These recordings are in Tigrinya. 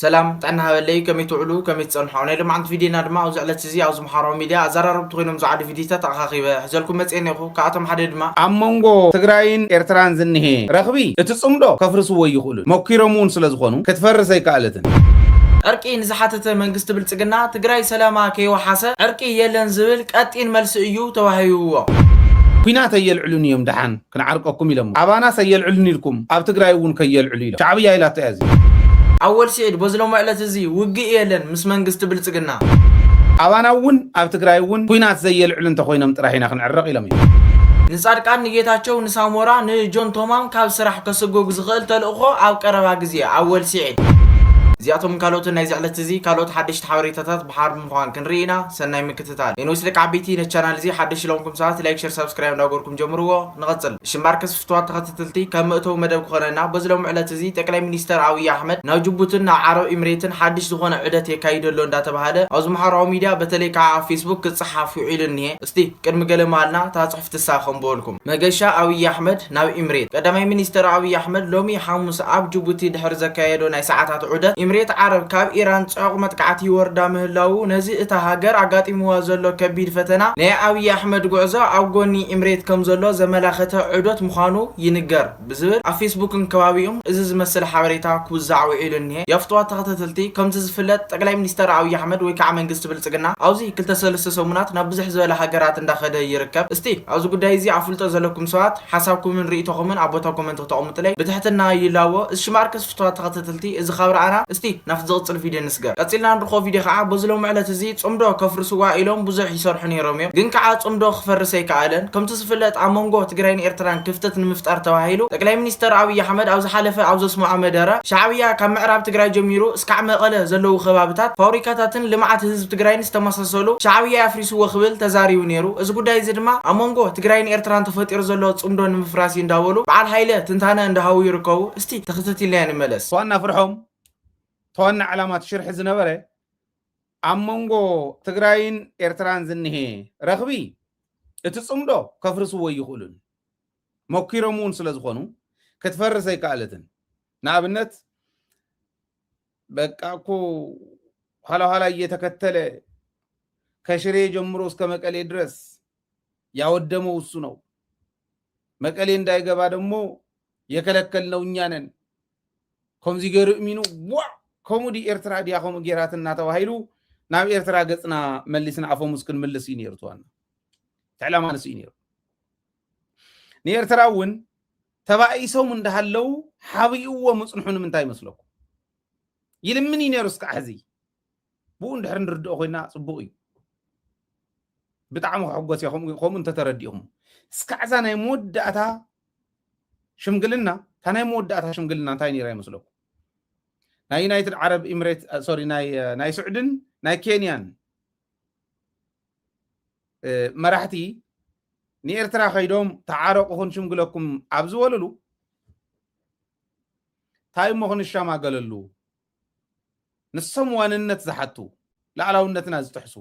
ሰላም ጥዕና ሃበለይ፣ ከመይ ትውዕሉ፣ ከመይ ትጸንሑ? ኣብ ናይ ሎማዓንቲ ቪድዮና ድማ ኣብዚ ዕለት እዚ ኣብዚ ማሕበራዊ ሚድያ ኣዘራረብቲ ኮይኖም ዝዓዱ ቪድዮታት ኣኻኺበ ሒዘልኩም መጽኤ እኒኹ። ካብኣቶም ሓደ ድማ ኣብ መንጎ ትግራይን ኤርትራን ዝንሄ ረኽቢ እቲ ጽምዶ ከፍርስዎ ይኽእሉን መኪሮም እውን ስለ ዝኾኑ ክትፈርስ ኣይከኣለትን። ዕርቂ ንዝሓተተ መንግስቲ ብልጽግና ትግራይ ሰላማ ከይወሓሰ ዕርቂ የለን ዝብል ቀጢን መልሲ እዩ ተዋሂብዎ። ኲናት ኣየልዕሉን እዮም ደሓን ክንዓርቀኩም ኢሎም። ኣባናስ ኣየልዕሉን ኢልኩም ኣብ ትግራይ እውን ከየልዕሉ ኢሎም። ሻዕብያ ኢላቶ እያ እዚ። ኣወል ስዒድ በዚ ሎሚ ዕለት እዚ ውግእ የለን ምስ መንግስቲ ብልጽግና። ኣባና እውን ኣብ ትግራይ እውን ኲናት ዘየልዕሉ እንተኾይኖም ጥራሕ ኢና ክንዕረቕ ኢሎም እዮም። ንጻድቃን፣ ንጌታቸው፣ ንሳሞራ፣ ንጆን ቶማም ካብ ስራሕ ከስጎግ ዝኽእል ተልእኾ ኣብ ቀረባ ግዜ። ኣወል ስዒድ። እዚኣቶም ካልኦትን ናይዚ ዕለት እዚ ካልኦት ሓደሽቲ ሓበሬታታት ብሓር ምዃን ክንርኢ ኢና። ሰናይ ምክትታል። ኤንዌስ ደቂ ዓበይቲ ነቲ ቻናል እዚ ሓደሽ ኢሎምኩም ሰባት ላይክ፣ ሸር፣ ሳብስክራይብ እንዳገርኩም ጀምርዎ። ንቐጽል። ሽምባር ከስፍትዋ ተኸታተልቲ ካብ መእተዊ መደብ ክኾነና በዚ ሎሚ ዕለት እዚ ጠቅላይ ሚኒስተር ኣብይ ኣሕመድ ናብ ጅቡትን ናብ ዓረብ ኢምሬትን ሓድሽ ዝኾነ ዑደት የካይድ ኣሎ እንዳተባሃለ ኣብዚ ማሕበራዊ ሚድያ በተለይ ከዓ ኣብ ፌስቡክ ክጸሓፍ ውዒሉ እኒሄ። እስቲ ቅድሚ ገለ መሃልና እታ ጽሑፍ ትሳ ከንብበልኩም። መገሻ ኣብይ ኣሕመድ ናብ ኢምሬት። ቀዳማይ ሚኒስተር ኣብይ ኣሕመድ ሎሚ ሓሙስ ኣብ ጅቡቲ ድሕሪ ዘካየዶ ናይ ሰዓታት ዑደት ኢምሬት ዓረብ ካብ ኢራን ጽዑቕ መጥቃዕቲ ይወርዳ ምህላዉ ነዚ እታ ሃገር ኣጋጢምዋ ዘሎ ከቢድ ፈተና ናይ ኣብይ ኣሕመድ ጉዕዞ ኣብ ጎኒ ኢምሬት ከም ዘሎ ዘመላኸተ ዑደት ምዃኑ ይንገር ብዝብል ኣብ ፌስቡክን ከባቢኡን እዚ ዝመስል ሓበሬታ ክውዛዕ ውዒሉ እኒሀ። የፍትዋ ተኸታተልቲ፣ ከምቲ ዝፍለጥ ጠቅላይ ሚኒስተር ኣብይ ኣሕመድ ወይ ከዓ መንግስቲ ብልጽግና ኣብዚ ክልተ ሰለስተ ሰሙናት ናብ ብዝሕ ዝበለ ሃገራት እንዳኸደ ይርከብ። እስቲ ኣብዚ ጉዳይ እዚ ኣፍልጦ ዘለኩም ሰባት ሓሳብኩምን ርእይቶኹምን ኣብ ቦታ ኮመንት ክተቕምጡለይ ብትሕትና ይላዎ። እዚ ሽማር ከስፍትዋ ተኸታተልቲ፣ እዚ ካብ ረኣና እስቲ ናብቲ ዝቕጽል ቪድዮ ንስገር። ቀጺልና ንርኾ ቪድዮ ከዓ በዚ ሎሚ ዕለት እዚ ጽምዶ ከፍርስዋ ኢሎም ብዙሕ ይሰርሑ ነይሮም እዮም። ግን ከዓ ጽምዶ ክፈርስ ኣይከኣለን። ከምቲ ዝፍለጥ ኣብ መንጎ ትግራይን ኤርትራን ክፍተት ንምፍጣር ተባሂሉ ጠቅላይ ሚኒስተር ኣብይ ኣሕመድ ኣብ ዝሓለፈ ኣብ ዘስምዖ መደረ ሻዕብያ ካብ ምዕራብ ትግራይ ጀሚሩ እስካዕ መቐለ ዘለዉ ከባብታት ፋብሪካታትን ልምዓት ህዝቢ ትግራይን ዝተመሳሰሉ ሻዕብያ ኣፍሪስዎ ክብል ተዛሪቡ ነይሩ። እዚ ጉዳይ እዚ ድማ ኣብ መንጎ ትግራይን ኤርትራን ተፈጢሩ ዘሎ ጽምዶ ንምፍራስ እዩ እንዳበሉ በዓል ሃይለ ትንታነ እንዳሃቡ ይርከቡ። እስቲ ተኸታቲልና ንመለስ። ዋና ፍርሖም ተዋና ዕላማ እቲ ሽርሒ ዝነበረ ኣብ መንጎ ትግራይን ኤርትራን ዝንሄ ረኽቢ እቲ ጽምዶ ከፍርስዎ ይኽእሉን መኪሮም እውን ስለ ዝኾኑ ክትፈርስ ኣይከኣለትን። ንኣብነት በቃ እኮ ኋላ ኋላ እየተከተለ ከሽሬ ጀምሮ እስከ መቀሌ ድረስ ያወደመው እሱ ነው። መቀሌ እንዳይገባ ደግሞ የከለከልነው እኛ ነን። ከምዚ ገይሩ እሚኑ ዋ ከምኡ ዲ ኤርትራ ዲያ ከምኡ ጌራትና ተባሂሉ ናብ ኤርትራ ገጽና መሊስና ኣፈሙዝ ክንምልስ እዩ ነይሩ። ተዋና እቲ ዕላማ ንሱ እዩ ነይሩ። ንኤርትራ እውን ተባኢሶም እንዳሃለው ሓቢእዎ ምጽንሑ ንምንታይ ይመስለኩም? ይልምን እዩ ነይሩ እስካዕ ሕዚ። ብኡ እንድሕር ንርድኦ ኮይና ጽቡቕ እዩ። ብጣዕሚ ክሕጎስ እየ ከምኡ እንተተረዲእኹም። እስካዕ እዛ ናይ መወዳእታ ሽምግልና እታ ናይ መወዳእታ ሽምግልና እንታይ ነይራ ይመስለኩም? ናይ ዩናይትድ ዓረብ ኢምሬት ሶሪ ናይ ናይ ስዑድን ናይ ኬንያን መራሕቲ ንኤርትራ ከይዶም ተዓረቑ ክንሽምግለኩም ኣብ ዝበሉሉ እንታይ እሞ ክንሸማገለሉ? ንሶም ዋንነት ዝሓቱ፣ ላዕላውነትና ዝጥሕሱ፣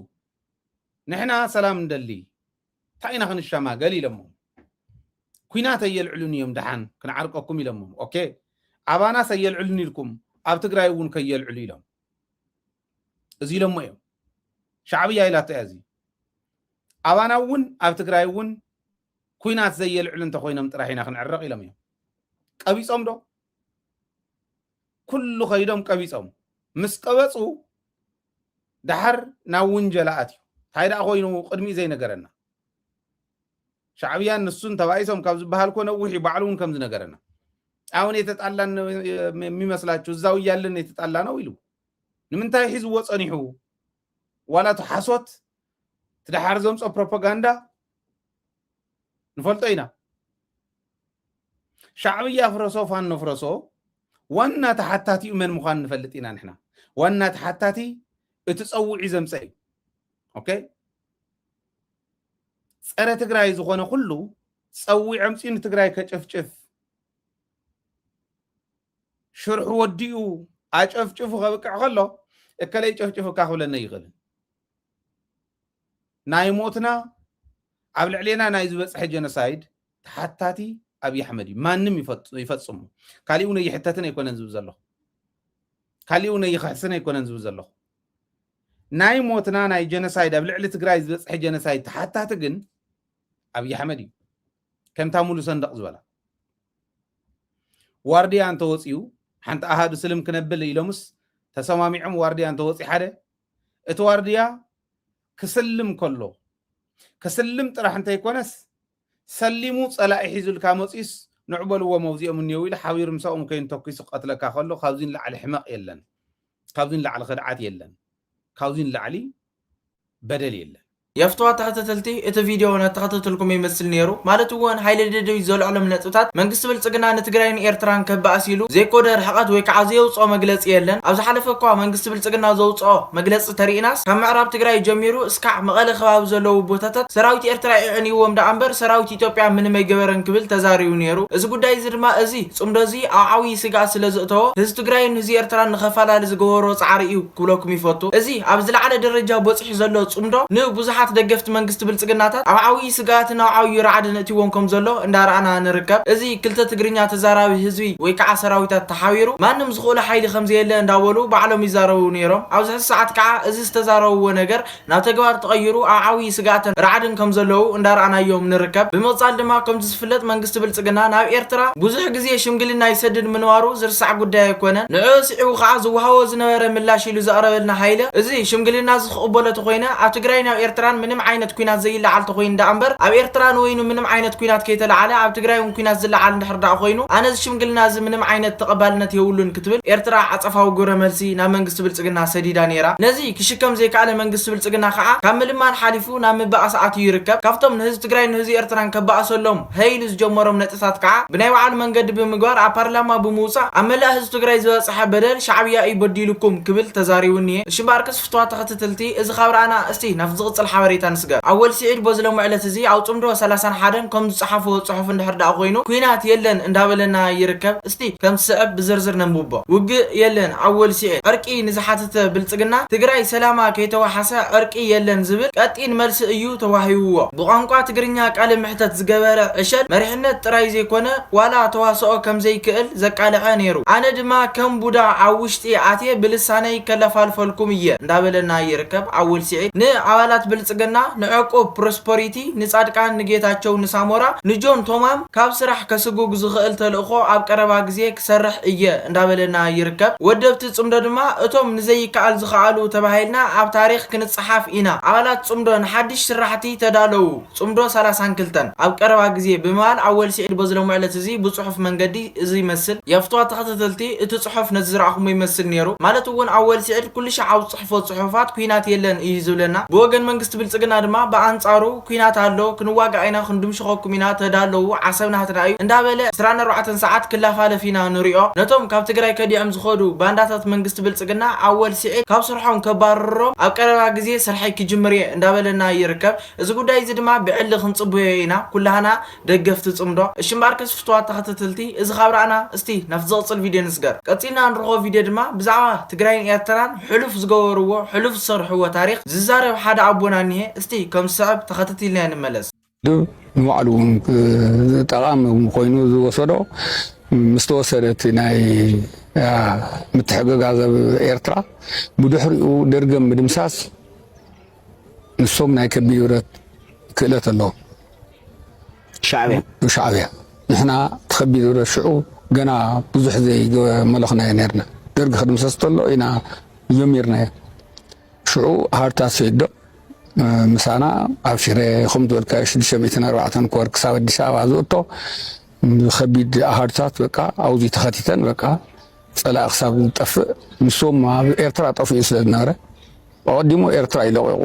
ንሕና ሰላም እንደሊ፣ እንታይ ኢና ክንሸማገል ኢሎሞም። ኲናት ኣየልዕሉን እዮም ደሓን ክንዓርቀኩም ኢሎሞም። ኦኬ፣ ኣባናስ ኣየልዕሉን ኢልኩም ኣብ ትግራይ እውን ከየልዕሉ ኢሎም። እዚ ኢሎሞ እዮም። ሻዕብያ ኢላቶ እያ እዚ። ኣባና እውን ኣብ ትግራይ እውን ኲናት ዘየልዕሉ እንተኮይኖም ጥራሕ ኢና ክንዕረቕ ኢሎም እዮም። ቀቢጾም ዶ? ኩሉ ከይዶም ቀቢጾም። ምስ ቀበጹ ደሓር ናብ ውንጀላ ኣትዩ። እንታይ ደኣ ኮይኑ ቅድሚኡ ዘይነገረና? ሻዕብያን ንሱን ተባኢሶም ካብ ዝበሃል ኮ ነዊሕ እዩ፣ ባዕሉ እውን ከም ዝነገረና። አሁን የተጣላን ነው የሚመስላችሁ፣ እዛው እያለን የተጣላ ነው ኢሉ ንምንታይ ሒዝዎ ጸኒሑ? ዋላ እቲ ሓሶት እቲ ደሓር ዘምጾ ፕሮፓጋንዳ ንፈልጦ ኢና። ሻዕብያ ፍረሶ፣ ፋኖ ፍረሶ፣ ዋና ተሓታቲኡ መን ምዃኑ ንፈልጥ ኢና ንሕና። ዋና ተሓታቲ እቲ ጸዊዑ ዘምጸ እዩ። ኦኬ? ጸረ ትግራይ ዝኾነ ኩሉ ጸዊዑ ኣምጺኡ ንትግራይ ከጨፍጭፍ ሽርሑ ወዲኡ ኣጨፍጭፉ ከብቅዕ ከሎ እከለይ ጨፍጭፉካ ክብለኒ ኣይኽእልን። ናይ ሞትና ኣብ ልዕሌና ናይ ዝበፅሐ ጀኖሳይድ ተሓታቲ ኣብይ ኣሕመድ እዩ። ማንም ይፈፅ-፣ ይፈፅሞ። ካሊእ እውን ኣይሕተትን ኣይኮነን ዝብል ዘለኹ። ካሊኡ ነይክሕስን ኣይኮነን ዝብል ዘለኹ። ናይ ሞትና ናይ ጀኖሳይድ፣ ኣብ ልዕሊ ትግራይ ዝበፅሐ ጀኖሳይድ ተሓታቲ ግን ኣብይ ኣሕመድ እዩ። ከምታ ሙሉ ሰንደቕ ዝበላ ዋርድያ እንተወፂኡ፣ ሓንቲ ኣሃዱ ስልም ክነብል ኢሎምስ ተሰማሚዖም፣ ዋርድያ እንተወፂ ሓደ፣ እቲ ዋርድያ ክስልም ከሎ፣ ክስልም ጥራሕ እንተይኮነስ ሰሊሙ ፀላኢ ሒዙልካ መፂኡስ፣ ንዑ በልዎም ኣብዚኦም እኒአው ኢሉ ሓቢሩ ምሳኦም ከይኑ ተኩሱ ክቐትለካ ከሎ ካብዚ ንላዕሊ ሕመቕ የለን። ካብዚ ንላዕሊ ክድዓት የለን። ካብዚ ንላዕሊ በደል የለን። የፍትዋ ተኸታተልቲ፣ እቲ ቪድዮ እናተኸታተልኩም ይመስል ነይሩ። ማለት እውን ሃይለ ደደቢት ዘልዐሎም ነጥብታት መንግስቲ ብልጽግና ንትግራይን ኤርትራን ከባእስ ኢሉ ዘይኮደ ርሕቐት ወይ ከዓ ዘየውፅኦ መግለፂ የለን። ኣብ ዝሓለፈ እኳ መንግስቲ ብልጽግና ዘውፅኦ መግለፂ ተሪእናስ ካብ ምዕራብ ትግራይ ጀሚሩ እስካዕ መቐለ ከባቢ ዘለዉ ቦታታት ሰራዊት ኤርትራ የዕንይዎም ደኣ እምበር ሰራዊት ኢትዮጵያ ምንም ኣይገበረን ክብል ተዛሪቡ ነይሩ። እዚ ጉዳይ እዚ ድማ እዚ ፅምዶ እዚ ኣብ ዓብዪ ስግኣት ስለ ዘእተዎ ህዝቢ ትግራይን ህዝቢ ኤርትራን ንኸፈላለ ዝገበሮ ፃዕሪ እዩ ክብለኩም ይፈቱ። እዚ ኣብ ዝለዓለ ደረጃ በፂሑ ዘሎ ፅምዶ ንብዙሓት ደገፍቲ መንግስቲ ብልፅግናታት ኣብ ዓብዪ ስግኣትን ኣብ ዓብዪ ራዕድን እትይዎም ከም ዘሎ እንዳረኣና ንርከብ። እዚ ክልተ ትግርኛ ተዛራቢ ህዝቢ ወይ ከዓ ሰራዊታት ተሓቢሩ ማንም ዝኽእሎ ሓይሊ ከም ዘየለ እንዳበሉ ባዕሎም ይዛረቡ ነይሮም። ኣብዚ ሕዚ ሰዓት ከዓ እዚ ዝተዛረብዎ ነገር ናብ ተግባር ተቐይሩ ኣብ ዓብዪ ስግኣትን ራዕድን ከም ዘለዉ እንዳረኣናዮም ንርከብ። ብምቕፃል ድማ ከምዚ ዝፍለጥ መንግስቲ ብልፅግና ናብ ኤርትራ ብዙሕ ግዜ ሽምግልና ይሰድድ ምንባሩ ዝርሳዕ ጉዳይ ኣይኮነን። ንዕኡ ስዒቡ ከዓ ዝወሃቦ ዝነበረ ምላሽ ኢሉ ዘቕረበልና ሃይለ እዚ ሽምግልና እዚ ክቕበሎ ተኾይነ ኣብ ትግራይ ናብ ኤርትራን ምንም ዓይነት ኲናት ዘይለዓል ተኾይኑ ደኣ እምበር ኣብ ኤርትራ ንወይኑ ምንም ዓይነት ኲናት ከይተለዓለ ኣብ ትግራይ እውን ኲናት ዝለዓል እንድሕር ደኣ ኮይኑ ኣነ እዚ ሽምግልና እዚ ምንም ዓይነት ተቐባልነት የብሉን ክትብል ኤርትራ ዓጸፋዊ ግብረ መልሲ ናብ መንግስቲ ብልጽግና ሰዲዳ ነይራ። ነዚ ክሽከም ዘይከኣለ መንግስቲ ብልጽግና ከዓ ካብ ምልማን ሓሊፉ ናብ ምባኣስ ኣትዩ ይርከብ። ካብቶም ንህዝቢ ትግራይ ንህዝቢ ኤርትራን ከባእሰሎም ሀይሉ ዝጀመሮም ነጥብታት ከዓ ብናይ ባዕሉ መንገዲ ብምግባር ኣብ ፓርላማ ብምውፃእ ኣብ መላእ ህዝቢ ትግራይ ዝበፅሐ በደል ሻዕብያ እዩ በዲሉኩም ክብል ተዛሪቡ እኒኤ። እሺ እምበኣርከስ ፍትዋት ተኸታተልቲ እዚ ካብ ረኣና እስቲ ናብቲ ዝቕፅል ሓበሬታ ንስገር። ኣወል ስዒድ በዚ ሎሚ ዕለት እዚ ኣብ ፅምዶ ሰላሳን ሓደን ከም ዝፀሓፍዎ ፅሑፍ እንድሕር ደኣ ኮይኑ ኲናት የለን እንዳበለና ይርከብ። እስቲ ከም ዝስዕብ ብዝርዝር ነንብቦ። ውግእ የለን ኣወል ስዒድ። ዕርቂ ንዝሓተተ ብልፅግና ትግራይ ሰላማ ከይተዋሓሰ ዕርቂ የለን ዝብል ቀጢን መልሲ እዩ ተዋሂብዎ። ብቋንቋ ትግርኛ ቃለ መሕተት ዝገበረ ዕሸል መሪሕነት ጥራይ ዘይኮነ ዋላ ተዋስኦ ከም ዘይክእል ዘቃልዐ ነይሩ። ኣነ ድማ ከም ቡዳ ኣብ ውሽጢ ኣትየ ብልሳነይ ከለፋልፈልኩም እየ እንዳበለና ይርከብ ኣወል ስዒድ። ንኣባላት ብልፅግና፣ ንዕቁብ ፕሮስፐሪቲ፣ ንፃድቃን፣ ንጌታቸው፣ ንሳሞራ፣ ንጆን ቶማም ካብ ስራሕ ከስጉግ ዝኽእል ተልእኾ ኣብ ቀረባ ግዜ ክሰርሕ እየ እንዳበለና ይርከብ። ወደብቲ ፅምዶ ድማ እቶም ንዘይከኣል ዝኸኣሉ ተባሂልና ኣብ ታሪኽ ክንፀሓፍ ኢና። ኣባላት ፅምዶ ንሓድሽ ስራሕቲ ተዳለዉ። ፅምዶ ሰላሳን ክልተን ኣብ ቀረባ ግዜ ብምባል ኣወል ስዒድ በዚ ሎሚ ዕለት እዚ ብፅሑፍ መንገዲ እዚ ይመስል። የፍትዋ ተኸታተልቲ እቲ ፅሑፍ ነዚ ዝረኣኹሞ ይመስል ነይሩ። ማለት እውን ኣወል ስዒድ ኩሉ ሻዕ ኣብ ዝፅሕፎ ፅሑፋት ኲናት የለን እዩ ዝብለና። ብወገን መንግስቲ ብልፅግና ድማ ብኣንፃሩ ኲናት ኣሎ፣ ክንዋጋእ ኢና፣ ክንድምሽኸኩም ኢና፣ ተዳለዉ፣ ዓሰብ ናህትና እዩ እንዳበለ ዕስራን ኣርባዕተን ሰዓት ክላፋለፍ ኢና ንሪኦ። ነቶም ካብ ትግራይ ከዲዖም ዝኸዱ ባንዳታት መንግስቲ ብልፅግና ኣወል ስዒድ ካብ ስርሖም ከባርሮም ኣብ ቀረባ ግዜ ስርሐይ ክጅምር እየ እንዳበለና ይርከብ። እዚ ጉዳይ እዚ ድማ ብዕሊ ክንፅበዮ ኢና ኩላህና ደገፍቲ ፅምዶ። እሺ እምበኣርከስ ፍትዋት ተኸታተልቲ እዚ ካብ ረኣና እስቲ ናብቲ ዝቕፅል ቪድዮ ንስገር። ቀፂልና ንረኽቦ ቪድዮ ድማ ብዛዕባ ትግራይን ኤርትራን ሕሉፍ ዝገበርዎ ሕሉፍ ዝሰርሕዎ ታሪኽ ዝዛረብ ሓደ ኣቦና እኒሀ። እስቲ ከም ዝስዕብ ተኸታቲልና ንመለስ። ድብ ንባዕሉ እውን ጠቓሚ ኮይኑ ዝወሰዶ ምስ ተወሰደ እቲ ናይ አ፣ ምትሕግጋዝ ኣብ ኤርትራ ብድሕሪኡ ደርገም ምድምሳስ ንሶም ናይ ከቢድ ብረት ክእለት ኣለዎም። ሻዕብያ ሻዕብያ ንሕና እቲ ከቢድ ብረት ሽዑ ገና ብዙሕ ዘይመለኽናዮ ነርና። ደርግ ክድምሰስ ተሎ ኢና ጀሚርናዮ። ሽዑ ሃርታት ሰይዶ ምሳና ኣብ ሽረ ከም ዝበልካ ሽዱሽተ ሚእትን ኣርባዕተን ኮር ክሳብ ኣዲስ ኣበባ ዝእቶ ከቢድ ኣሃዱታት በቃ ኣብዚ ተኸቲተን በቃ ፀላኢ ክሳብ ዝጠፍእ ንሶም ኣብ ኤርትራ ጠፍኡ ስለ ዝነበረ ኣቐዲሙ ኤርትራ እዩ ለቂቑ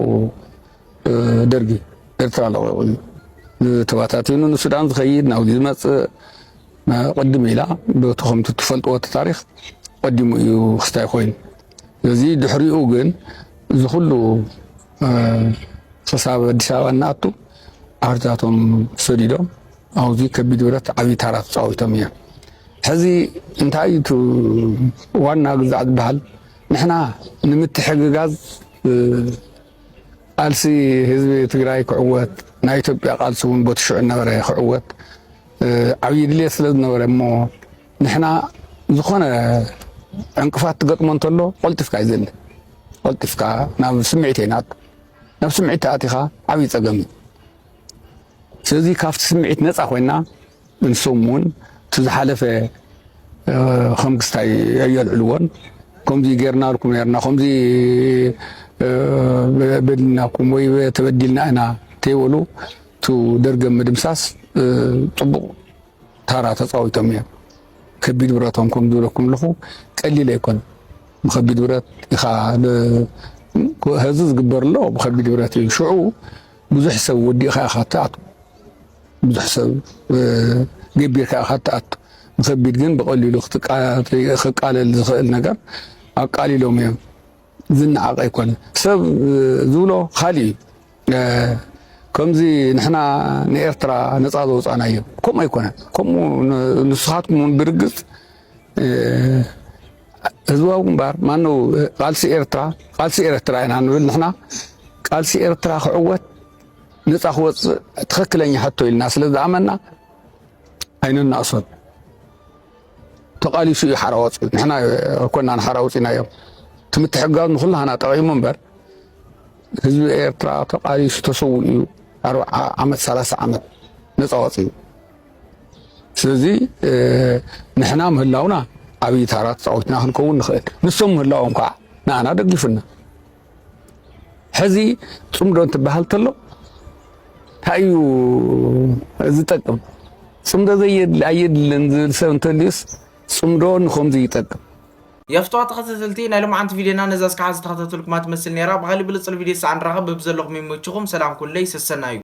ደርጊ ኤርትራ ለቂቑ እዩ ተባታቲኑ ንሱዳን ዝኸይድ ናብዚ ዝመፅእ ቅድም ኢላ በቲ ከምቲ ትፈልጥዎ እቲ ታሪክ ቀዲሙ እዩ ክስታይ ኮይኑ። ስለዚ ድሕሪኡ ግን እዚ ኩሉ ክሳብ ኣዲስ ኣበባ እናኣቱ ዓርታቶም ሰዲዶም ኣብዚ ከቢድ ብረት ዓብዪ ታራ ተፃዊቶም እዮም። ሕዚ እንታይ እዩ እቲ ዋና ግዛዕ ዝበሃል? ንሕና ንምትሕግጋዝ ቃልሲ ህዝቢ ትግራይ ክዕወት ናይ ኢትዮጵያ ቃልሲ እውን በቲ ሽዑ ነበረ ክዕወት ዓብዪ ድሌት ስለ ዝነበረ እሞ ንሕና ዝኾነ ዕንቅፋት ትገጥሞ እንተሎ፣ ቆልጢፍካ እዩ ዘለ። ቆልጢፍካ ናብ ስምዒት ኣይናት። ናብ ስምዒት ተኣቲኻ ዓብዪ ጸገም እዩ። ስለዚ ካብቲ ስምዒት ነጻ ኮይና፣ እንሶም እውን እቲ ዝሓለፈ፣ እ፣ ከም ክስታይ ኣየልዕልዎን። ከምዚ ጌርናልኩም ነርና፣ ከምዚ፣ እ፣ በ-፣ በዲልናኩም ወይ ተበዲልና ኢና ተይበሉ፣ እቲ ደርገ ምድምሳስ፣ እ፣ ጽቡቕ ታራ ተጻዊቶም እዮም። ከቢድ ብረቶም ከም ዝብለኩም ኣለኹ፣ ቀሊል ኣይኮነን። ብኸቢድ ብረት ኢኻ ደ-፣ ሀዚ ዝግበር ኣሎ፣ ብኸቢድ ብረት እዩ። ሽዑ ብዙሕ ሰብ ወዲእኻ ኢኻ ትኣቱ። ብዙሕ ሰብ፣ እ፣ ገቢርካ ኢኻ ትኣቱ። ብኸቢድ ግን ብቐሊሉ ክትቃ-፣ ክቃለል ዝኽእል ነገር ኣቃሊሎም እዮም። ዝነዓቕ ኣይኮነን። ሰብ፣ እ፣ ዝብሎ ካልእ እዩ። እ፣ ከምዚ ንሕና ንኤርትራ ነጻ ዘውጻእናዮ። ከምኡ ኣይኮነን። ከምኡ ን-፣ ንስኻትኩም እውን ብርግጽ፣ እ፣ ህዝባዊ ግንባር፣ ማነው፣ ቃልሲ ኤርትራ፣ ቃልሲ ኤርትራ ኢና ንብል ንሕና። ቃልሲ ኤርትራ ክዕወት፣ ነጻ ክወጽእ ትኽክለኛ ሕቶ ኢልና ስለ ዝኣመና፣ ኣይነናእሶን። ተቓሊሱ እዩ ሓራ ወፂኡ። ንሕና ኣይኮናን ሓራ ወፂናዮም። እቲ ምትሕግጋዝ ንኹላህና ጠቒሙ እምበር፣ ህዝቢ ኤርትራ ተቓሊሱ ተሰዊኡ እዩ። ኣርብዓ ዓመት፣ ሰላሳ ዓመት ነፃ ወፂኡ። ስለዚ፣ እ፣ ንሕና ምህላውና ዓብዪ ታራ ተፃዊትና ክንከውን ንኽእል። ንሶም ምህላዎም ከዓ ንኣና ደጊፉና። ሕዚ ጽምዶ እንትበሃል ተሎ እንታይ እዩ ዝጠቅም? ጽምዶ ዘየድሊ ኣየድልን ዝብል ሰብ እንተልዩስ ጽምዶ ንኸምዚ ይጠቅም። የፍትዋ ተኸታተልቲ ናይ ሎማዓንቲ ቪድዮና ነዛ እስካዕ ዝተኸታተልኩማ ትመስል ነይራ። ብኻሊእ ብልጽል ቪድዮ ሳዕ ንራኸብ። በብዘለኹም ይመችኹም። ሰላም ኩለይ ሰሰናዩ።